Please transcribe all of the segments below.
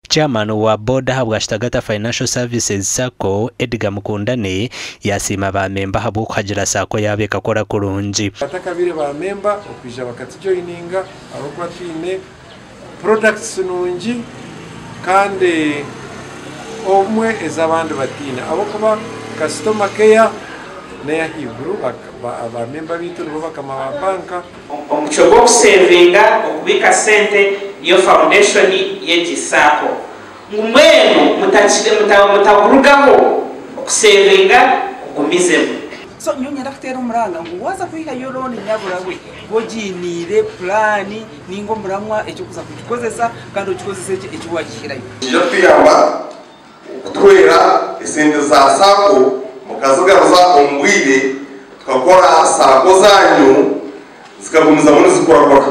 Chairman wa board ahabwa Kitagata Financial Services Sacco, Edgar Mukundane yasiima ba memba ahabw'okuhagira Sacco yaabo ekakora kurungi. Batakabaire ba memba okwija bakatujoyininga ahabw'okuba twine products nungi kandi obumwe ez'abandi bataine ahabw'okuba customer care n'eyahaiguru ba memba baitu nibo bakama ba banka. Omucwe gw'okusevinga, okubiika sente, niyo foundation y'egi sacco. Ngu mbwenu mutagurugaho, okusevinga kugumizemu. So nyowe niinyenda kuteera omuranga ngu waaza kwihayo looni nyabura we, ba ogiiniire puraani nainga omuramwa eky'okuza kugikozesa kandi ogikozese gye eki waagihirayo. Nikiija kutuyamba kutuhwera esente za Sacco mukazigaruza omu bwire tukakora Sacco zaanyu zikagumizamu nizikurakura.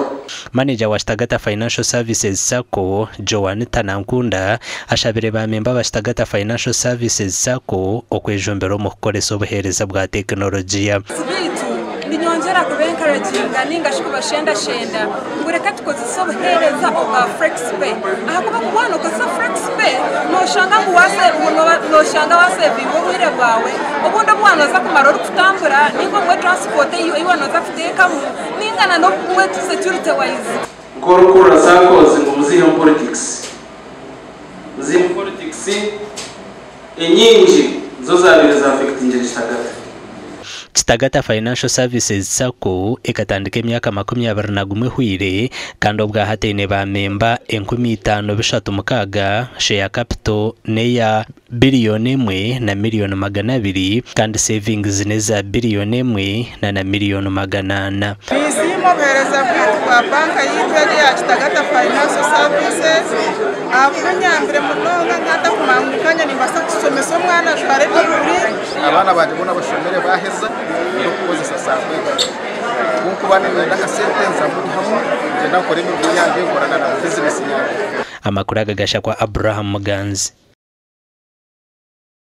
Maneja wa Kitagata Financial Services Sacco, Joanita Nankunda ashabire ba memba ba Kitagata Financial Services Sacco okwejumbira omu kukoresa obuheereza bwa tekinologiya. Beitu ninyongyera kuba encouraginga ninga shi kubashendashenda ngu reka tukozese obuheereza obwa Flexipay ahakuba ku waaba nokozesa Flexipay noshanga ngu noshanga wasevinga obwire bwawe obundi obu waaba noza kumara orikutambura ninga obumwe transport ei waaba noza kuteekamu ninga na n'obumwe security wise. Nk'orikurira SACCOs ngu muziihemu politics. Muziihemu politics enyingi nizo zabaire za affectingire Kitagata. Kitagata Financial Services Sacco ekatandika emyaka 21 ehweire kandi obwahati eine ba memba 5606, share capital n'eya biriyoni emwe na miriyoni 200 kandi savings n'eza biriyoni emwe na na miriyoni 400. Ninsiima obuheereza bwaitu bwa banka yaitu egi eya Kitagata Financial Services ahabw'okuba enyambire munonga nkatakumanya ngu kanya nimbaasa kushomesa omwana ajware diguri. Abaana bangye boona bashomire baaheza ndikukozesa Sacco egi. Ku nkuba niinyenda akasente nza nyihamu ngyenda nkora emirimo yangye nkora na bizinesi yangye. Amakuru aga gashakwa Abraham Muganzi.